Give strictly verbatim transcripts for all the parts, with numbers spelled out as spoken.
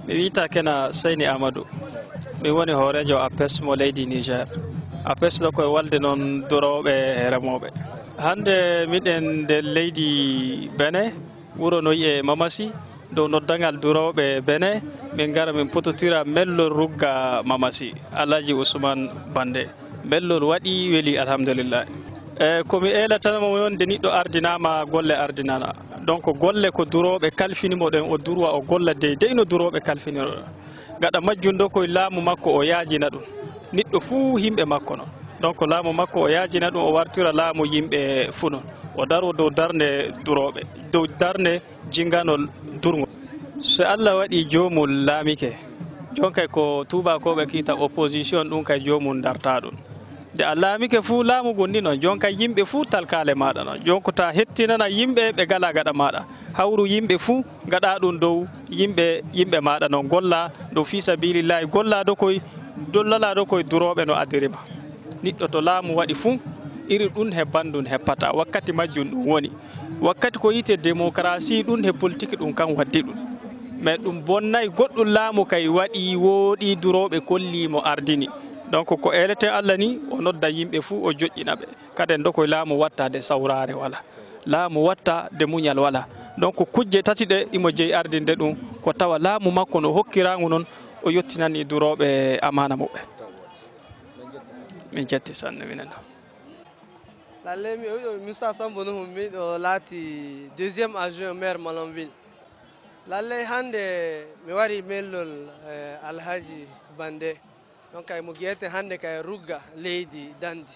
Mi wiyata Kena Seyni Amadou. Mi woni hooreejo APES mo leydi Niger. APES ɗo koye walde noon durooɓe e remooɓe. Hannde miɗen nder leydi Benin, wuro no wiyee Mamasi, dow noddangal durooɓe Benin, min ngara min pototira mellol rugga Mamasi, Alhaji Ousmane Bande. Mellol waɗi, weli, alhamdulillah. E, ko mi eelatano mo wonde neɗɗo ardinaama, golle ardinana. Donc, golle ko durooɓe kalfini mo ɗen, o durwa o golla dey dey no durooɓe kalfiniro ɗon. Gaɗa majjum ɗo koye laamu makko o yaajina ɗum. Neɗɗo fuu yimɓe makko non. Donc, laamu makko o yaajina ɗum, o wartira laamu yimɓe fuu non. O daro dow darnde durooɓe, dow darnde jinganol durngol. So Allah waɗi joomum laamike, jonkay ko tuubakooɓe kiita opposition ɗum kay joomum darta ɗum. Nde a laamike fuu laamu ngun ni non, jonkay yimɓe fuu talkaale maaɗa non. Jonko ta hettinana yimɓe ɓe gala gaɗa maaɗa. Hawru yimɓe fuu gaɗa ɗum dow yimɓe, yimɓe maaɗa non. Golla dow fii sabilillahi, golla dow koye, dollala dow koye durooɓe no adiri ma. Neɗɗo to laamu waɗi fuu, iri ɗum he banndum heppata. Wakkati majjum ɗum woni. Wakkati ko yiite démocratie ɗum he politique ɗum kan waddi ɗum. Mais ɗum bonnay goɗɗum laamu kay waɗi wooɗi durooɓe kolli mo ardini. Donc ko eeleten Allah ni o nodda yimɓe fuu o joƴƴina ɓe. Kaden dow koye laamu watta de sawraare wala. Laamu watta de muñal wala. Donc kujje tati ɗe imo jeyi ardinde ɗum ko tawa laamu makko no hokkirangu non o yottinani durooɓe amaana muɓɓe. Min jetti sanne minen. Lalle mi o wiɗo Moussa Sambo Nuhu miɗo laati deuxième adjoint maire Malanville. Lalle hannde mi wari mellol eh, Alhaji Bande. Donc kay mo giyete hannde kay rugga leydi dandi.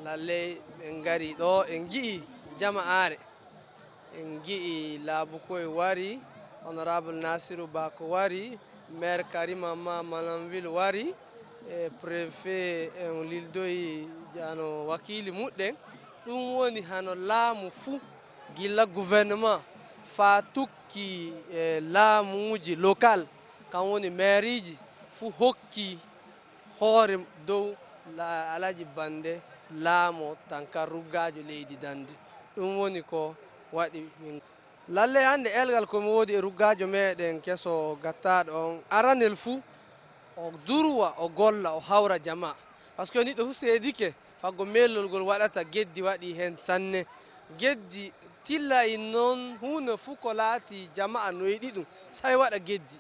Lalle en ngari ɗo en ngi'i jama'aare. En ngi'i laabukoy wari, honorable Nasiru Bako wari, maire Karima Ma Malanville wari, e préfet en lildoyi jano wakiili muɗɗen. Ɗum woni hano laamu fuu gilla gouvernement faa tukki e laamuuji local, kan woni mairiji fuu hokki hoore dow la- Alhaji Bande laamo tan ka ruggaajo leydi dandi. Ɗum woni ko waɗi min. Lalle hannde elgal ko mi woodi e ruggaajo meɗen keso gattaaɗo on aranel fuu o durwa o golla o hawra jama. Parce que niɗɗo fuu seedike faggo mellol ngol waɗata geddi waɗi heen sanne. Geddi tilla in noon huunde fuu ko laati jama no yiɗi ɗum sai waɗa geddi.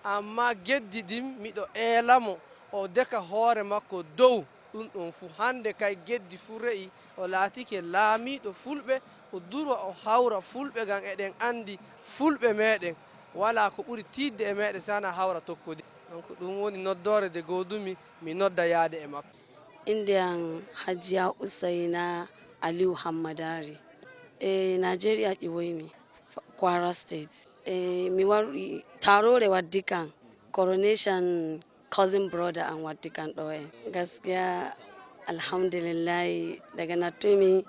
Amma geddi ɗin miɗo eela mo o deka hoore makko dow ɗum ɗon fuu. Hannde kay geddi fuu re'i o laatike laamiiɗo fulɓe o durwa o hawra fulɓe ngam eɗen anndi fulɓe meɗen walaa ko ɓuri tiiɗde e meɗen si wanaa hawra tokkodi. Donc ɗum woni noddoore de goodumi mi nodda yaade e makko. Innde am Hajiya Usayna Aliyu Hammadari. E Najeriya ƴiwoymi. Kwara State. E mi wari taarore waddi kan coronation cousin brother am waddi kan ɗo en. Gaskiya alhamdulillahi daga nattumi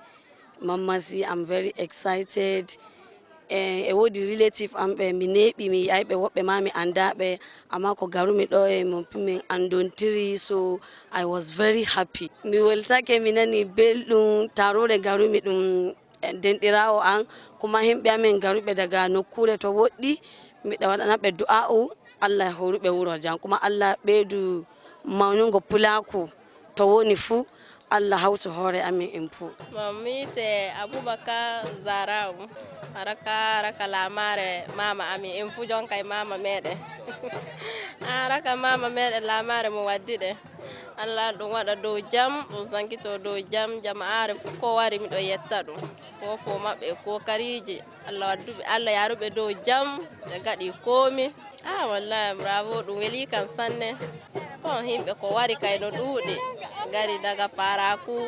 mammasi am very excited. E e woodi relative am ɓe mi neeɓi mi yi'ay ɓe woɓɓe ma mi annda ɓe amma ko garumi ɗo e mon pi min anndontiri so I was very happy. Mi weltake mi nani belɗum taarore garumi ɗum denɗiraawo an kuma himɓe amen garuɓe daga nokkuure to woɗɗi miɗa waɗana ɓe du'a'u Allah horuɓe wuro jam kuma Allah ɓeydu mawnugo pulaaku to woni fuu Allah hawtu hoore amin en fuu. Mamite Abubakar Zarau araka araka laamaare maama amin en fuu jonka e maama meɗen araka maama meɗen laamaare mo waddi ɗe. Allah ɗum waɗa dow jam ɗum sankito dow jam jama'aare fof ko wari miɗo yetta ɗum ko fof maɓɓe e kokariji Allah wadduɓe Allah yaruɓe dow jam ɓe gaɗi komi. Ah wallahi bravo ɗum weli kan sanne. Bon himɓe ko wari kay no ɗuuɗi ngari daga paraku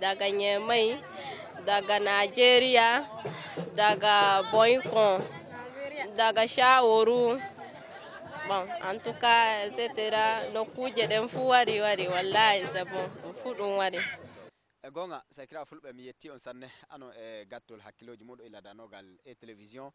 daga nyemai daga nigeria daga boycon daga shaworu. Bon en tout cas et cetera nokkuuje ɗen fuu wari wari wallahi c'est bon ɗum fuu ɗum wari. E goonga sakiraaɓe fulɓe mi yetti on sanne ano e gattol hakkilooji muɗo ila danogal e télévision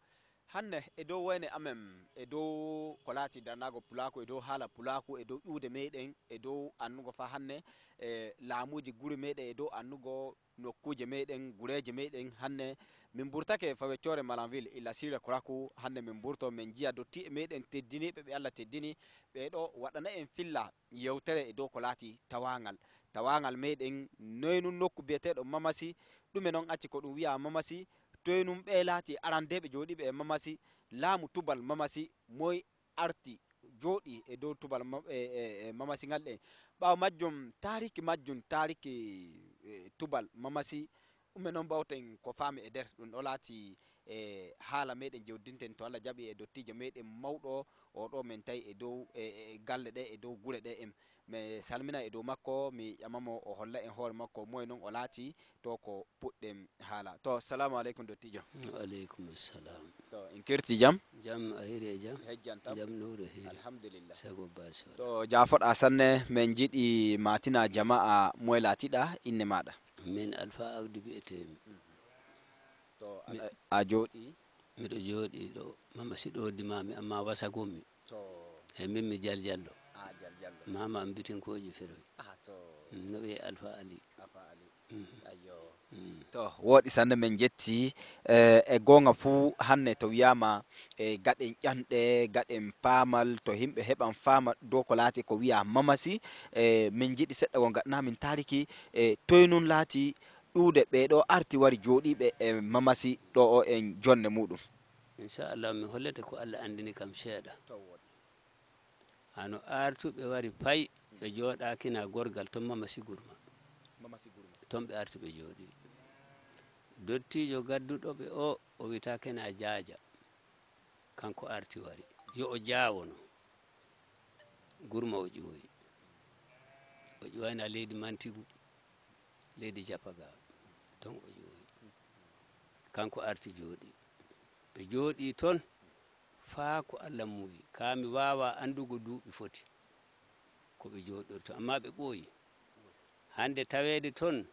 hannde e dow wayne amen e dow ko laati darnaago pulaaku e dow haala pulaaku e dow ƴuwde meɗen e dow annugo faa hannde e laamuuji guri meɗen e dow annugo nokkuuje meɗen, gureeje meɗen. Hannde min mburtake fa weccoore Malanville, illa Sire Kuraku. Hannde min mburto, min njiya dottiiɓe meɗen teddiniiɓe, ɓe Allah teddini. Ɓee ɗoo waɗana en filla yewtere e dow ko laati tawaangal. Tawaangal meɗen, noy nun nokku biyeteeɗo Mamasi, ɗume non acci ko ɗum wi'a Mamasi, toy nun ɓee laati arandeeɓe jooɗiiɓe e Mamasi, laamu tubal Mamasi, moy arti jooɗi e dow tubal ma-, e, e, e Mamasi ngal ɗen. Ɓaawo majjum, taariki majjum, taariki, e, tubal Mamasi, ɗume non mbawten ko faami e nder ɗum ɗo laati e haala meɗen jewdinten to Allah jaɓi e dottiijo meɗen mawɗo o ɗo men tawi e dow, e, e galle ɗe, e dow gure ɗe en. Mi salmina e dow makko, mi ƴamamo o holla en hoore makko, moye non o laati, to ko puɗɗen haala. To, assalamu aleykum, dottiijo. Wa aleykum salam. To, en kerti jam? Jam a hiri e jam? Hejjan tam. Jam nowre hiri. Alhamdulillah. Sago basi wala. To, jaafoɗa sanne, men jiɗi maatina jama'a moye laatiɗa, inne maɗa. Min Alfa Awdi biyetemi. To, a, a jooɗi? Miɗo jooɗi ɗo, Mamasi ɗo dimami, amma wasagomi. To. E min mi Jaljallo. A Jaljallo. Mama am bitinkoji feroy. A to. Mm, no wiye Alfa Ali. Alfa Ali. Mm. Ayyo. Mm. To, wooɗi sanne, men jetti. Eh, e goonga fuu, hannde to wiyaama, e gaɗen ƴanɗe, gaɗen paamal, to yimɓe heɓan faama dow ko laati ko wiyaa Mamasi, e min njiɗi seɗɗa ko ngaɗanaa min taariki, e toy nun laati ɗuuɗe ɓee ɗoo arti wari jooɗiiɓe e Mamasi ɗo o en jonne muuɗum. Inchallah, mi hollete ko Allah anndini kam seeɗa. To wooɗi. Hano artuɓe wari pay, ɓe jooɗaakina gorgal ton Mamasi Gurma. Mamasi Gurma. Ton ɓe arti ɓe jooɗi. Dottiijo gadduɗo ɓe o, o wi'etaakena Jaaja. Kanko arti wari. Yo o jaawono. Gurma o ƴiwoyi. O ƴiwayna leydi Mantigu, leydi Japaga. Ton o ƴiwoyi. Kanko arti jooɗi. Ɓe jooɗi ton faa ko Allah muuyi. Kaa mi waawaa anndugo duuɓi foti ko ɓe jooɗorto, amma ɓe ɓooyi. Hannde taweede ton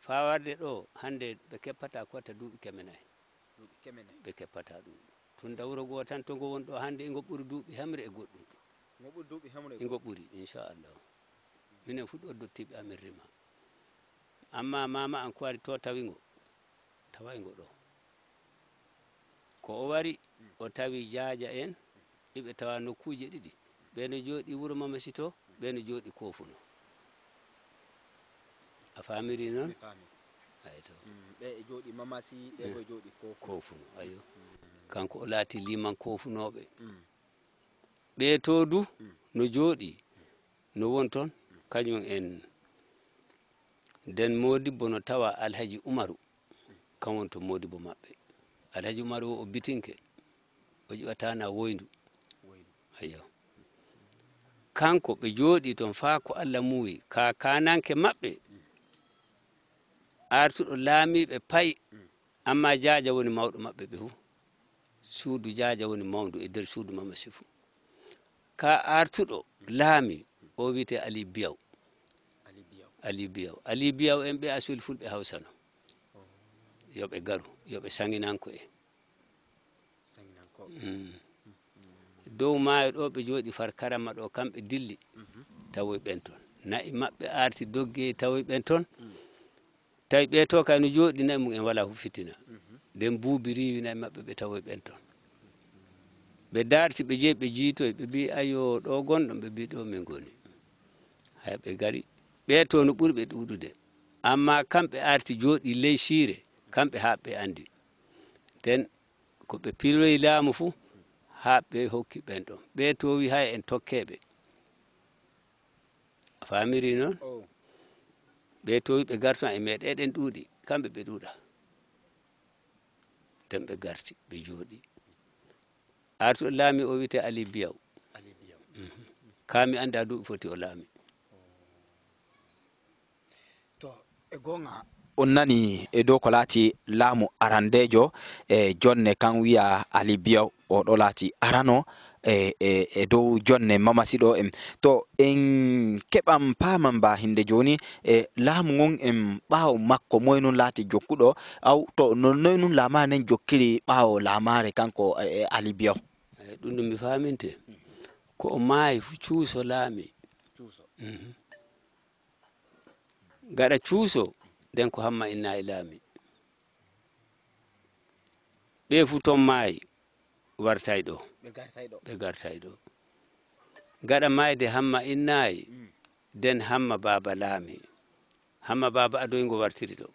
faa warde ɗo, hannde ɓe keppataa ko watta duuɓi keme nay. Duuɓi keme nay. Ɓe keppataa ɗum. Tun da wuro goo tan to ngo woni ɗo hannde, ingo ɓuri duuɓi hemre e goɗɗum. Ngo ɓuri duuɓi hemre e Ingo goɗɗum. Ɓuri, inchallah. Minen fu ɗo dottiiɓe amin rima. Amma maama an ko wari to tawi ngo, taway ngo ɗo. Ko o wari, o tawi Jaaja en, iɓe tawa nokkuuje ɗiɗi. Ɓee no jooɗi wuro Mamasi to, ɓee no jooɗi Koofuno. A faamiri non? Mi faami. Ay to. Mm, ɓe e jooɗi Mamasi, ɓe Eh, ko jooɗi Koofuno. Koofuno, ayo. Mm. Kanko o laati liman Koofunooɓe. Mm. Ɓee to du Mm. no jooɗi, no won ton, kañum en. Nden moodibbo no tawa Alhaji Umaru, kan won to moodibbo maɓɓe. Alhaji Umaru o, o bitinke, o ƴiwata na woyndu. Woyndu. Ayo. Kanko ɓe jooɗi ton faa ko Allah muuyi, ka kaananke maɓɓe, artuɗo laamiiɓe pay, Mm. amma Jaaja woni mawɗo maɓɓe ɓe fuu. Suudu Jaaja woni mawndu e nder suudu Mamasi fu. Ka artuɗo laami, o wiyetee Ali Biyaw. Ali Biyaw. Ali Biyaw. Ali Biyaw en ɓe aswel fulɓe Hawsano. Oh. Yo ɓe garu, yo ɓe saŋinanko en. Saŋinanko. Mm. Dow maayo ɗo ɓe jooɗi far Karama ɗo, kamɓe dilli, Mhm. tawoy ɓen ton. Na'i maɓɓe arti dogge tawoy ɓen ton. Mm. Tawi ɓee to kay no jooɗi na'i mum en walaa fu fitina. Mhm. Nden buubi riiwi na'i maɓɓe ɓe tawoy ɓen ton. Ɓe darti ɓe jeyi ɓe jiitoy ɓe mbii ayo ɗo gonɗon ɓe mbii ɗo min ngoni. Hay ɓe gari. Ɓee to no ɓuri ɓe ɗuuɗude. Amma kamɓe arti jooɗi ley siire, kamɓe haa ɓe anndi. Nden ko ɓe piloyi laamu fu, haa ɓe hokki ɓen ɗon. Ɓee to wi hay en tokkeeɓe. A faamiri non? Oh. Ɓee to wi ɓe gartan e meɗen, eɗen ɗuuɗi, kamɓe ɓe ɗuuɗa. Nden ɓe garti, ɓe jooɗi. Artuɗo laami o wiyetee Ali Biyaw. Ali Biyaw. Mhm. Kaa mi anndaa duuɓi foti o laami. To, e goonga, on nani e dow ko laati laamu arandeejo e jonne kan wiya Ali Biyaw, o ɗo laati arano e, e, e dow jonne Mamasi ɗo en. To, en keɓan paaman ba hinde jooni, e laamu ngon en ɓaawo makko, moy nun laati jokkuɗo, aw to, no, noy nun laamaare nden jokkiri ɓaawo laamaare kanko e, e Ali Biyaw? Eyi, ɗum ɗum mi faaminte. Ko o maayi fu cuuso laami. Cuuso. Mhm. Gaɗa cuuso, Den ko Hamma Inna e laami. Ɓe fu ton maayi, wartay ɗo. Ɓe gartay ɗo. Ɓe gartay ɗo. Gaɗa maayde Hamma Inna e, mm, den Hamma Baaba laami. Hamma Baaba adoyngo wartiri ɗo.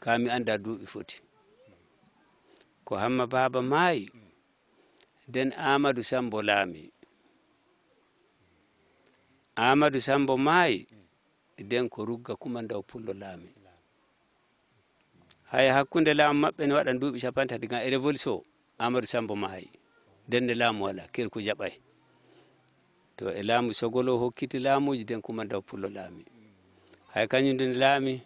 Ka mi annda duuɓi foti. Ko Hamma Baaba maayi, mm, den Aamadu Sammbo laami. Aamadu Sammbo maayi, den ko Rugga Kumandaw Pullo laami. Hay hakkunde laamu maɓɓe ne waɗa duuɓi cappanɗe tati, ngam e révolution Aamadu Sammbo maayi. Den ne laamu wala, Kirku jaɓay. To e laamu Sogolo hokkiti laamuuji, den Kumandaw Pullo laami. Hay kañum den laami,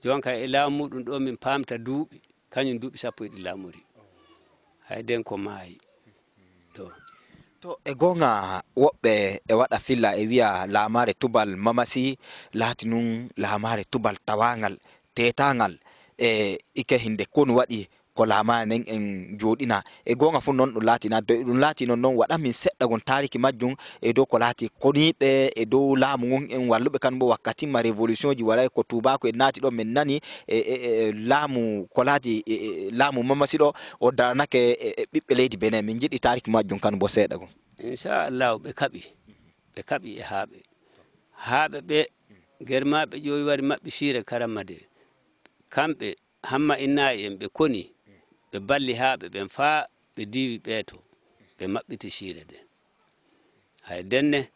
jonka e laamu muɗum ɗo min paamta duuɓi, kañum duuɓi sappo e ɗiɗi laamori. Hay den ko maayi. To. To e goonga woɓɓe e waɗa filla e wiya laamaare tubal Mamasi laati nun laamaare tubal tawaangal, teetaangal, e ike hinde konu waɗi ko laamaare nden en jooɗina. E goonga fu non ɗum laati na, do ɗum laati non non waɗa min seɗɗa gon taariki majjum e dow ko laati koniiɓe e dow laamu ngun en walluɓe kan bo wakkati ma révolution ji waɗay ko tuubaaku en naati ɗon min nani e, e, e laamu ko laati e, e, laamu Mamasi ɗo o daranake e, e ɓiɓɓe leydi Benin. Min jiɗi taariki majjum kan bo seeɗa gon. Inchallahu ɓe kaɓi, ɓe kaɓi e haaɓe. Haaɓe ɓe germaaɓe ƴoowi wari maɓɓi siire karamma de. Kamɓe Hamma Inna e en ɓe koni, ɓe balli haaɓe ɓen faa ɓe diiwi ɓeeto, ɓe maɓɓiti siire de. Hay denne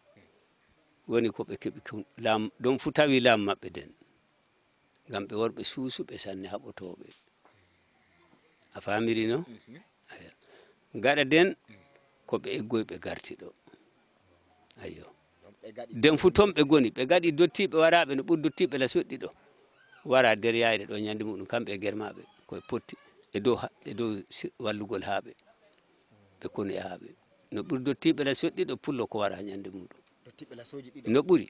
woni ko ɓe keɓi kun-, laam-, ɗon fu tawi laamu maɓɓe den. Ngam ɓe worɓe suusuɓe sanne haɓotooɓe. A faamiri no? Mhm. Aya. Gaɗa den, ko ɓe eggoy ɓe garti ɗo. Ayyo. Den fu ton ɓe goni. Ɓe gaɗi dottiiɓe waraaɓe no ɓuri dottiiɓe la soɗɗi ɗo. Wara der yayre ɗo ñande muɗum, kamɓe e germaaɓe. Koye potti e dow ha-, e dow si-, wallugol haaɓe. Ɓe koni e haaɓe. No ɓuri dottiiɓe la soɗɗi ɗo pullo ko wara ñande muɗum. Dottiiɓe la soji ɗiɗo. No ɓuri.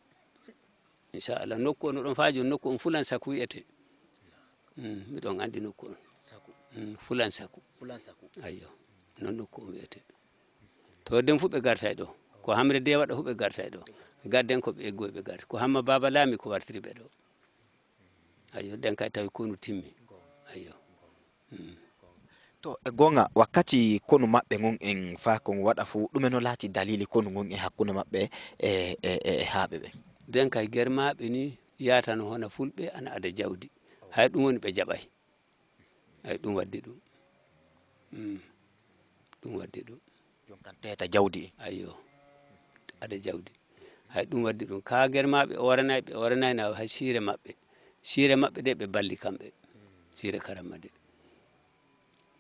Inchallah, nokku on, oɗon faa jooni nokku on Fulan Saku wi'ete. Mm, miɗon anndi nokku on. Saku. Mm, Fulan Saku. Fulan Saku. Ayyo, non nokku on wi'ete. To den fu ɓe gartay ɗo. Ko Hamre de waɗa fu ɓe gartay ɗo. Gadden ko ɓe eggoy ɓe garti. Ko Hamma Baaba Laami ko wartiri ɓe ɗo. Ayyo, den kay tawi konu timmi. Ayyo. Mm. To, e goonga, wakkati konu maɓɓe ngon en faa kon waɗa fu, ɗume no laati daliili konu ngon e hakkunde maɓɓe e, e, e, e haaɓe ɓe? Den kay germaaɓe ni yaatano hona fulɓe ana ada jawdi. Hay ɗum woni ɓe jaɓay. Ay ɗum waddi ɗum. Mm. Ɗum waddi ɗum. Jon kan teeta jawdi. Ayyo. Ada jawdi. Hay ɗum waddi ɗum. Kaa germaaɓe o waranay ɓe, o waranay na hay siire maɓɓe. Siire maɓɓe de ɓe balli kamɓe. Siire karamma de.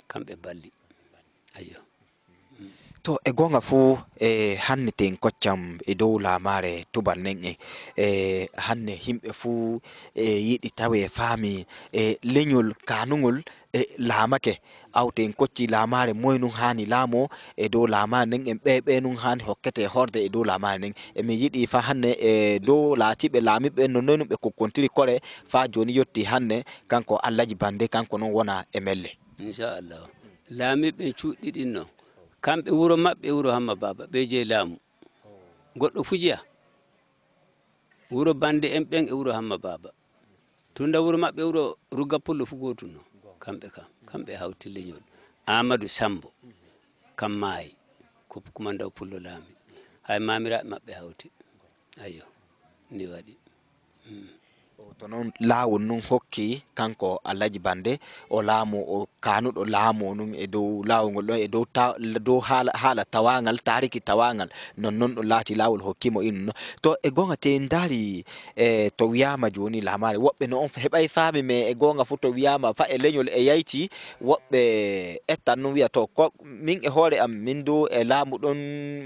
Kamɓe balli. Ayyo. To, e goonga fu, e hanne ten koccam e dow laamaare tubal nen e, e hanne himɓe fu, e yiɗi tawe faami, e leñol kaanungol, e laamake. Aw ten kocci laamaare moy nun haani laamoo e dow laamaare nen, en ɓee ɓee nun haani hokkete horde e dow laamaare nen. E mi yiɗi fa hanne e dow laatiiɓe laamiiɓe no noy nun ɓe kokkontiri kore fa jooni yotti hanne, kanko Allaji Bande, kanko non wona e melle. Inchallah. Laamiiɓe ɓen cuuɗi ɗin non. Kamɓe wuro maɓɓe, wuro Hamma Baaba, ɓe jeyi laamu. Goɗɗo fu jeya. Wuro Bande en ɓen e wuro Hamma Baaba. Tunda wuro maɓɓe wuro Rugga Pullo fu gootum non. Kamɓe kam, kamɓe hawti leñol. Aamadu Sambo, kam maayi. Ko Kumandaw Pullo laami. Hay maamiraaɓe maɓɓe hawti. Ayyo, ni waɗi. Mm. O, to noon laawol nun hokki kanko Alhaji Bande, o laamu, o kaanuɗo laamu nun e dow laawol ngol ɗon, e dow ta-, dow haala, haala tawaangal, taariki tawaangal, non, non ɗum laati laawol hokki mo innu non. To e goonga te ndaari, e to wiyaama jooni laamaare, woɓɓe no on heɓay faami, mais e goonga fu to wiyaama fa e leñol e yayti, woɓɓe ettan nun wiya to ko min e hoore am, min du e laamu ɗon,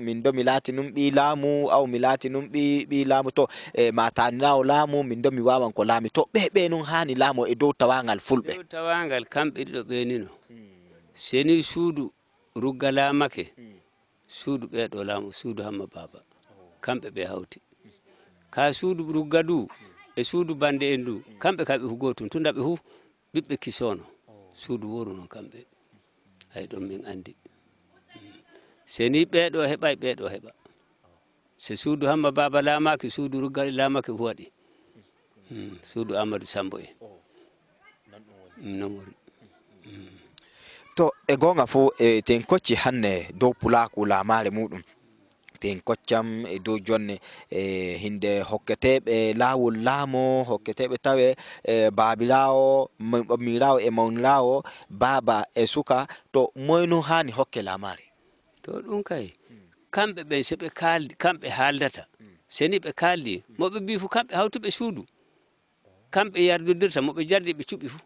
min do mi laati nun ɓii laamu, aw mi laati nun ɓii, ɓii laamu, to, e ma taaninaawo laamu, min do mi waawan ko laami. To ɓe, ɓe nun haani laamu e dow tawaangal fulɓe. Dow tawaangal kamɓe ɗiɗo ɓe ni no. Seni suudu Rugga laamake, suudu ɓee ɗo laamu, suudu Hamma Baaba. Kamɓe ɓe hawti. Ka suudu Rugga du, e suudu Bande en du, kamɓe ka ɓe fu gootum, tunda ɓe fu ɓiɓɓe Kisono. Suudu wooru non kamɓe. Hay ɗon min anndi. Seni ɓee ɗo heɓay, ɓee ɗo heɓa. Se suudu Hamma Baaba laamaaki, suudu Rugga laamake fu waɗi. Mm, suudu Amadou Sambo e. Mm, non woni. To e goonga fof e ten kocci hannde dow pulaaku laamaare muɗum. Ten koccam e dow jonne e hinde hokketeeɓe laawol laamo, hokketeeɓe tawe e baabiraawo, ma- ɓammiraawo e mawniraawo, baaba e suka, to moynu haani hokke laamaare. To ɗum kay, kamɓe ɓen so ɓe kaaldi, kamɓe haaldata. So ni ɓe kaaldi, mo ɓe mbii fof kamɓe hawtuɓe suudu. Kamɓe yardodirta, mo ɓe jardi ɓe cuɓi fof.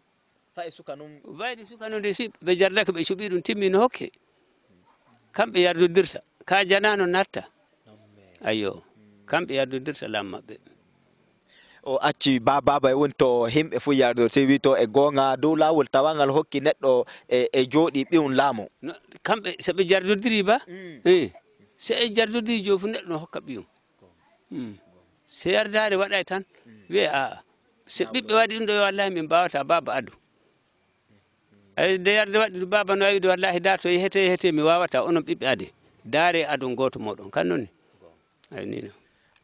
Fay suka noon. Wayde suka noon de, si ɓe jardake ɓe cuɓi ɗum timmi no hokke. Kamɓe yardodirta, ka janano natta. Ayyo, kamɓe yardodirta laam maɓɓe. O acci ba baaba e woni to himɓe fof yardorte wi to e goonga dow laawol tawangal hokki neɗɗo e e jooɗi ɓiyum laamo. No, kamɓe so ɓe jardodiri ba, eh, so e jardodiri joom fof neɗɗo no hokka ɓiyum. Mm. So yardaare waɗay tan, wiyee aa, so ɓiɓɓe waɗi ɗum ɗo, wallahi min mbaawata, baaba adu. Ay, nde yarde waɗi ɗum, baaba no wiide, wallahi da to yehete, yehete, mi waawata, onon ɓiɓɓe ade. Daare adon gooto mooɗon, kan noon ni. Ay, nii non.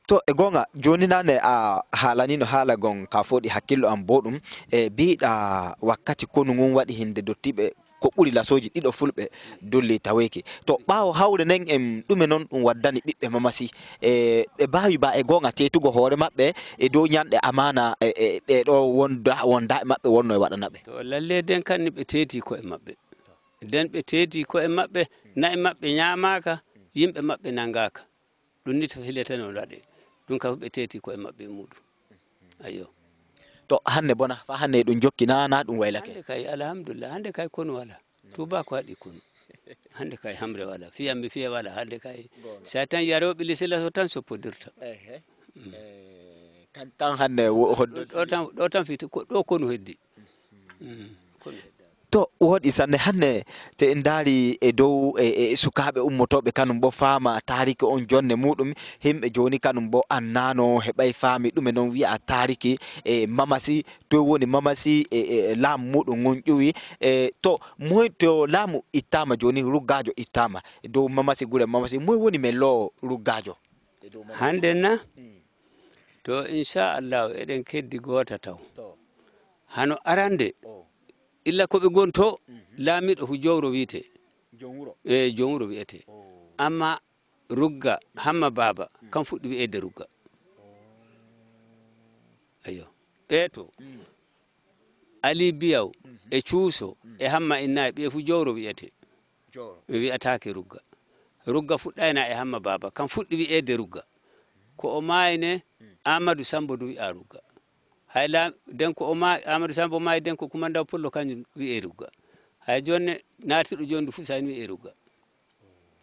To e goonga, jooni naane a haalanino haala gon ka fooɗi hakkillo am booɗum, e biiɗa wakkati konu ngun waɗi hinde dottiiɓe ko ɓuri lasooji ɗiɗo fulɓe dolli taweeki. To ɓaawo hawre nden en ɗume non ɗum waddani ɓiɓɓe Mamasi? E ɓe mbaawi ba e goonga teetugo hoore maɓɓe e dow ñanɗe amaana e e ɓee ɗoo wonda wonda e maɓɓe wonno e waɗana ɓe. To lalle nden kan ni ɓe teeti ko'e maɓɓe. Nden ɓe teeti ko'e maɓɓe, na'i maɓɓe ñaamaaka, yimɓe maɓɓe nanngaaka. Ɗum ni to fileteno waɗe. Ɗum kam ɓe teeti ko'e maɓɓe e muuɗum. Ayyo. To hannde bona fa hannde eɗum jokki na na ɗum waylake. Hannde kay alhamdulillah, hannde kay konu wala. Tuuba ko waɗi konu. Hannde kay hamre wala, fiyammi fiye wala, hannde kay sa tan yarooɓe lisila so tan soppodirta. Kan tan hannde hoddo. Ɗo tan ɗo tan fiti ɗo konu heddi. Konu heddi. To wooɗi sanne hannde te en ndaari e dow e e sukaaɓe ummotooɓe kanum bo faama taariki on jonne muuɗum, himɓe jooni kanum bo annaano heɓay faami ɗume non wi'a taariki e mamasi, toy woni mamasi e e laamu muuɗum ngun ƴuwi e to moy to laamu ittaama jooni ruggaajo ittaama e dow mamasi gure mamasi moy woni men loo ruggaajo. Hannde na to inchallahu eɗen keddi goota taw. Hano arande illa ko ɓe gon to laamiiɗo hu jowro wiyetee. Eey, jom wuro wiyetee. Amma rugga hamma baaba kam fuɗɗi wiyeede rugga. Eyyo. Ɓee to ali biyaw e cuuso e hamma inna e ɓee fu jowro wiyetee. Mi wiyataake rugga. Rugga fuɗɗayna e hamma baaba kam fuɗɗi wiyeede rugga. Ko o maayi ne amadu sammbo du wiyaa rugga. Hay la nden ko o ma amadou samba o maayi nden ko kumandaw pullo kanjum wiyee rugga. Hay jonne naatirɗo jooni ndu fusayni wiyee rugga.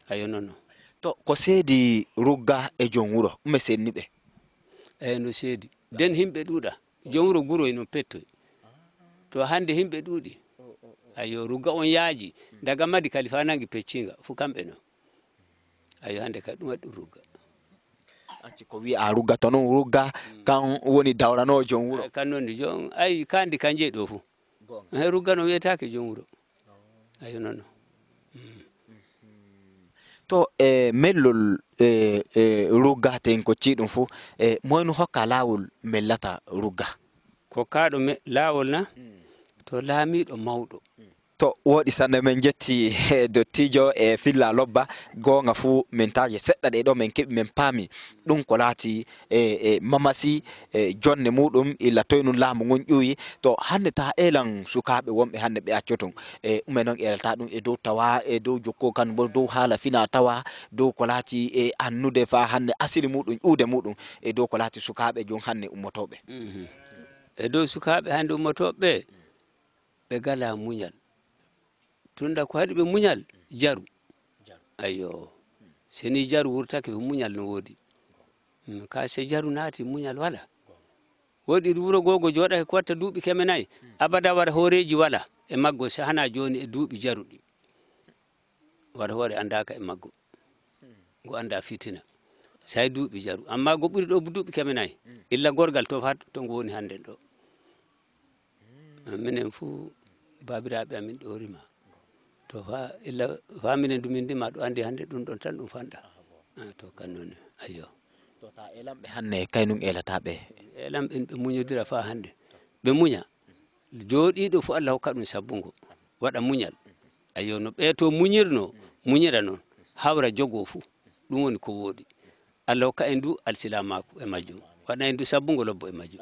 Ayo noon noon. To ko seedi rugga e joom wuro ume seedni ɓe? Eyi no seedi nden himɓe ɗuuɗa. Joom wuro guroy noon pettoy. To hannde himɓe ɗuuɗi. Ayo rugga on yaaji daga madi kalifa nangi peccinga fu kamɓe noon. Ayo hannde kay ɗum waɗi ɗum rugga. Acci ko wi'a rugga to non rugga kan woni dawranowo joom wuro. Kan noon ni joom ay kandi kan jeyi ɗo fof. He rugga no wiyetaake joom wuro. Ayo noon. To e mellol e e rugga ten ko ciɗum fof e moyno hokka laawol mellata rugga. Ko kaaɗo me laawol na to laamiiɗo mawɗo. To wooɗi sanne, min njetti dottiijo e filla lobba. Goonga fuu, min taaje seɗɗa ɗe ɗo min keɓi, min paami ɗum ko laati e e mamasi e jonne muuɗum, illa toy nun laamu ngun ƴuwi. To hannde taa eelan sukaaɓe wonɓe hannde ɓe accoton e ume non eelata ɗum e dow tawa e dow jokko kan bo dow haala fina tawa dow ko laati e annude faa hannde asili muuɗum ƴuude muuɗum e dow ko laati sukaaɓe jom hannde ummotooɓe. E dow sukaaɓe hannde ummotooɓe ɓe ɓe galaa muñal. Tunda ko haɗi ɓe muñal jaru. Ayyo. So ni jaru wurtake ɓe muñal no woodi. Ka so jaru naati muñal wala. Woodi wuro googo jooɗake ko watta duuɓi keme nayi abada wara hooreeji wala e maggo so hanaa jooni e duuɓi jaruɗi. Wara hoore anndaaka e maggo. Ngo anndaa fitina. Say duuɓi jaru amma go ɓuri ɗo duuɓi keme nayi illa gorgal to faa to ngo woni hannden ɗo. Minen fuu baabiraaɓe amin ɗo rima to faa illa faa minen du min ndima ɗo anndi hannde ɗum ɗon tan ɗum fanɗa. To kan noon ayyo. To ta elanɓe hannde, kaynum elataɓe. Elanɓe ɓe muñodira faa hannde. Ɓe muña. Jooɗiiɗo fof Allah hokka ɗum sabbungo. Waɗa muñal. Ayyo, no ɓee to muñirno, muñira noon. Hawra jogoo fof. Ɗum woni ko wooɗi. Allah hokka en du alsilaamaaku e majjum. Waɗa en du sabbungo lobbo e majjum.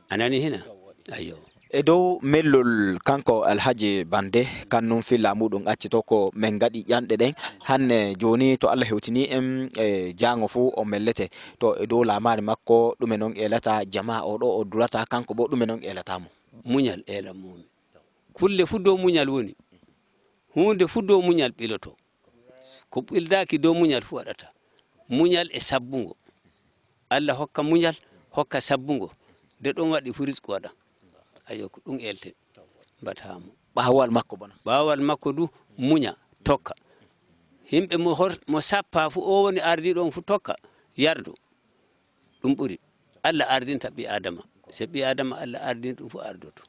A nani hina? Ayyo. E dow mellol kanko Alhaji Bande, kannum filla muɗum acci to ko min ngaɗi ƴanɗe ɗen. Hannde jooni to Allah hewtini en e jaango fuu o mellete. To e dow laamaari makko ɗume non eelata jamaa o ɗo o durata kanko bo ɗume non eelata mo? Muñal eelan mo mi. Kulle fuu dow muñal woni. Huunde fuu dow muñal ɓiloto. Ko ɓildaaki dow muñal fuu waɗata. Muñal e sabbungo. Allah hokka muñal, hokka sabbungo. De ɗon waɗi fuu risku waɗa. Ayyo, ko ɗum eelten. Mbataa mo. Ɓaawal makko bona. Ɓaawal makko du muña, tokka. Yimɓe mo hor-, mo sappa fuu o woni ardiiɗo on fuu tokka, yardo. Ɗum ɓuri. Allah ardinta ɓii Aadama. Se ɓii Aadama Allah ardini ɗum fuu ardoto.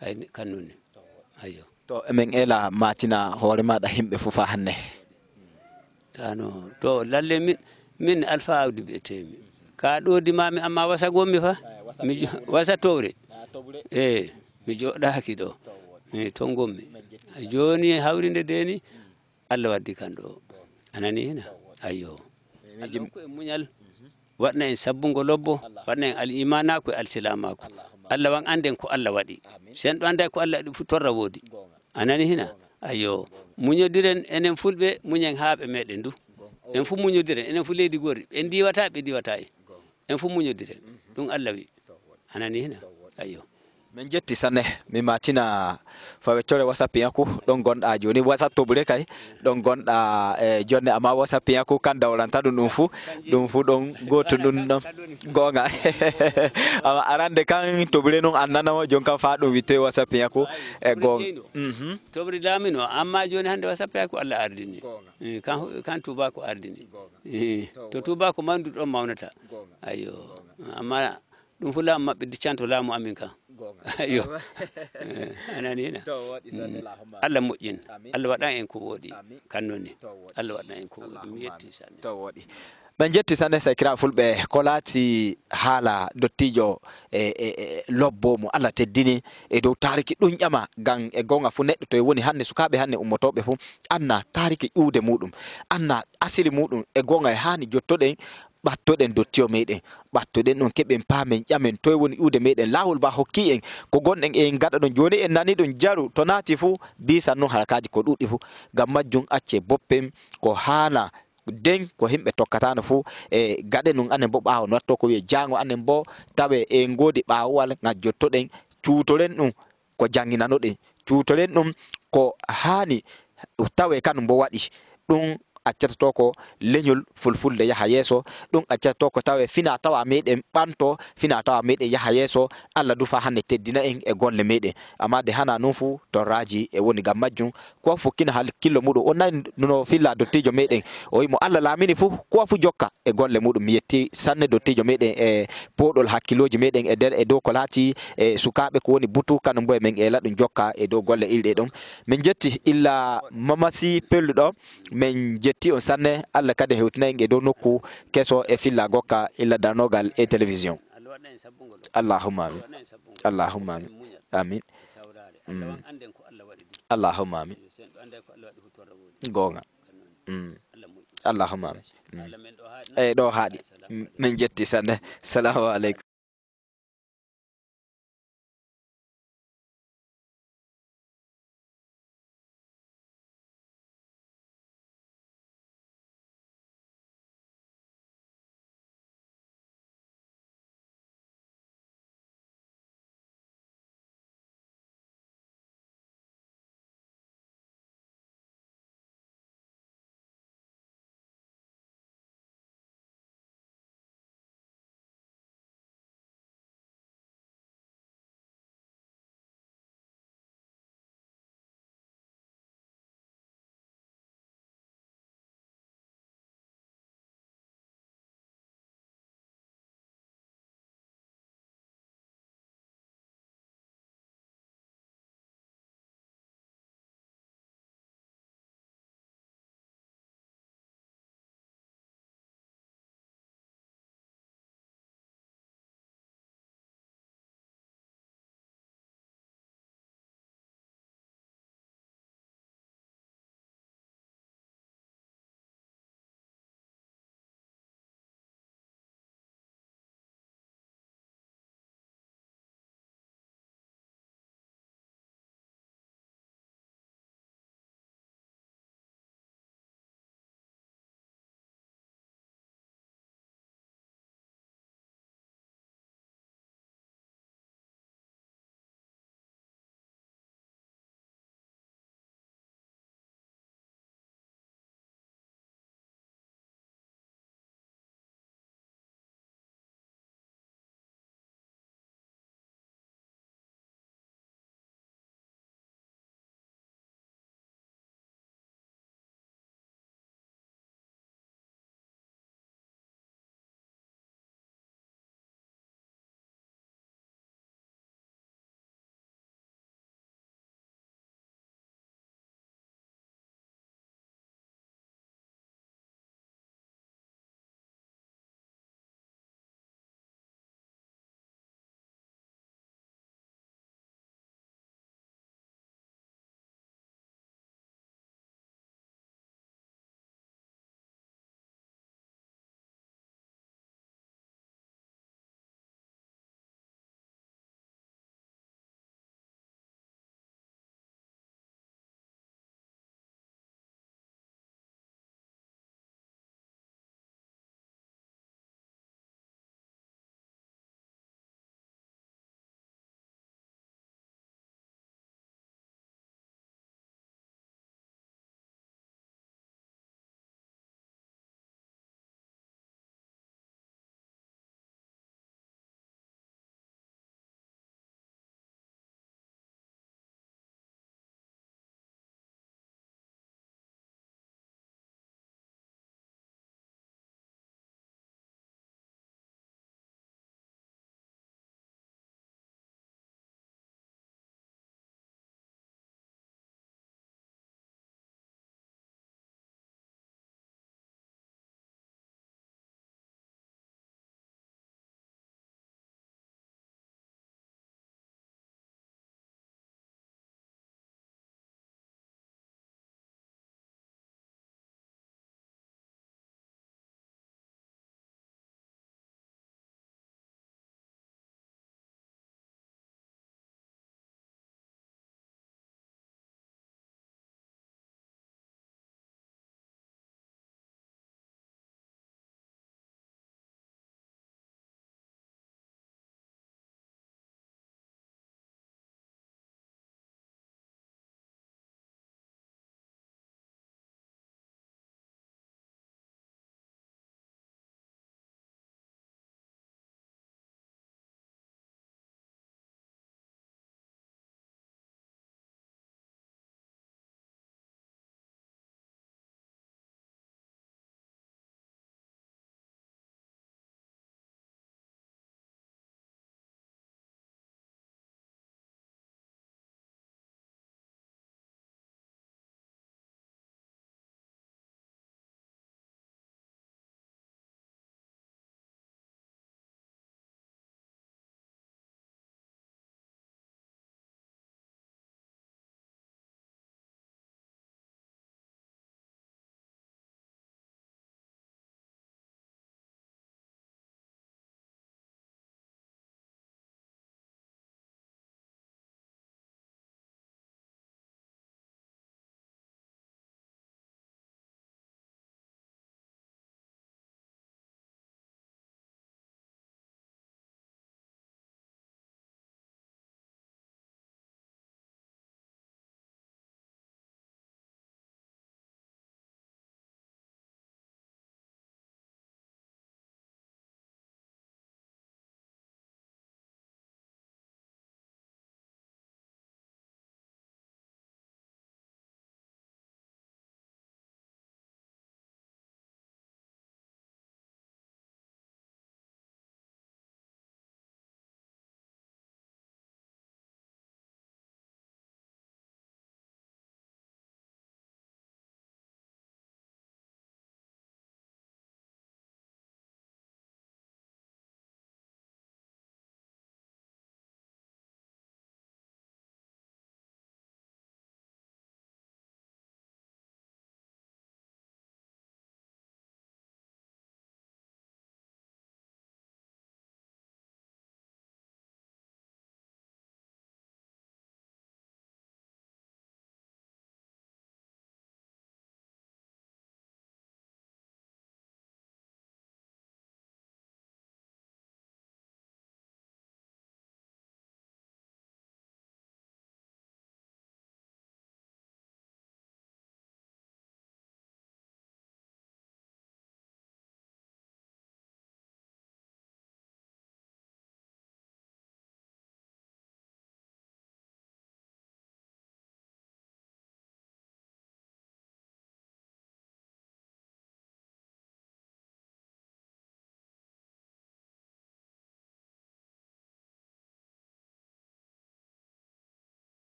Ay, kan non ni. Ayyo. To emin eela maatina hoore maaɗa yimɓe fuu faa hannde. Tano, to lalle min, min Alfa Awdi bi'eteemi. Ka ɗo dimaami amma wasa gommi fa. Mi jo-, wasa towre. Eh, mi joɗaaki ɗo. Eh, ton gommi. Jooni hawrinde de ni, Allah waddi kan ɗo. A nani hina? Ayyo. Allah hokku en muñal, waɗna en sabbungo lobbo, waɗna en al imanaaku e alsilaamaaku. Allah wan annden ko Allah waɗi. Sen ɗo annday ko Allah waɗi fu torra woodi. A nani hina? Ayyo. Muñodiren enen fulɓe, muñen haa ɓe meɗen du. En fu muñodiren, enen fu leydi gori. En diwata, ɓe diwata en. En fu muñodiren. Ɗum Allah wi. A nani hina? Ayyo. Min jetti sanne, mi maatina fa weccore WhatsApp yanku, ɗon gonɗa jooni, WhatsApp toɓɓure kay, ɗon gonɗa, e, jonne, amma WhatsApp yanku kan dawranta ɗum, ɗum fu, ɗum fu ɗon gootum ɗum ɗon. Goonga. Amma arande kan toɓɓure non annanamo, jon kan fa ɗum witte WhatsApp yanku, e goonga. Mhm. Toɓɓure laamino, amma jooni hannde WhatsApp yanku Allah ardini. Goonga. Eh, kan, kan Tuuba ko ardini. Goonga. Eh, to Tuuba ko mandu ɗon mawnata. Goonga. Ayyo. Amma ɗum fu laamu maɓɓe diccanto laamu amin kan. Goonga. Ayyo. Eh, a nani hina? To wooɗi sanne, mm. Allahumma. Allah moƴƴin. Amin. Allah waɗan en ko wooɗi. Amin. Kan non ni. To wooɗi. Allah waɗan en ko wooɗi. Mi Allahumma yetti amin. Sanne. To wooɗi. Min jetti sanne sakiraaɓe fulɓe ko laati haala dottiijo e, e, e lobbo mo Allah teddini e dow taariki ɗum ƴama ngam e goonga fu neɗɗo to e woni hannde sukaaɓe hannde ummotooɓe fu anna taariki ƴuwde muɗum anna asili muɗum e goonga e haani jottoɗen ɓattoɗen dottiyo meɗen, ɓattoɗen ɗum, keɓen, paamen, ƴamen, toye woni ƴuwde meɗen. Laawol ba hokki en ko gonɗen e gaɗa ɗon. Jooni en nani ɗum jaru, to naati fu, biisan non harakaaji ko ɗuuɗi fu. Ngam majjum, accee boppen ko haana den ko himɓe tokkataano fu, e gaɗe nun anen bo ɓaawo no watto ko wi'e jaango anen bo tawe en ngoodi ɓaawowal ngal jottoɗen, cuutoren ɗum. Ko jannginanoɗen, cuutoren ɗum ko haani tawe kanum bo waɗi. Ɗum accata to ko leñol fulfulde yaha yeeso, ɗum accata to ko tawe fina tawa meɗen ɓanto, fina tawa meɗen yaha yeeso. Allah du fa hannde teddina en e golle meɗen. Amma de hana nun fu torraaji e woni ngam majjum. Ko fu kina hakkillo muɗum. On nani no filla dottijo meɗen. O wi mo Allah laamini fu, ko fu jokka e golle muɗum. Mi yetti sanne dottijo meɗen e poɗol hakkilooji meɗen e nder e dow ko laati e sukaaɓe ko woni butu kanum bo e men eela ɗum jokka e dow golle ilɗe ɗum. Min jetti illa Mamasi Pelluɗo, min jetti on sanne. Allah kadi hewtina en e dow nokku keso e filla gokka illa darnogal e télévision. Allahumma amin. Allahumma amin. Amin. Mm. Allahumma amin. Goonga. Mm. Allahumma amin. Mm. Eyi, ɗo haaɗi. Mm. Min jetti sanne. Salamu aleykum.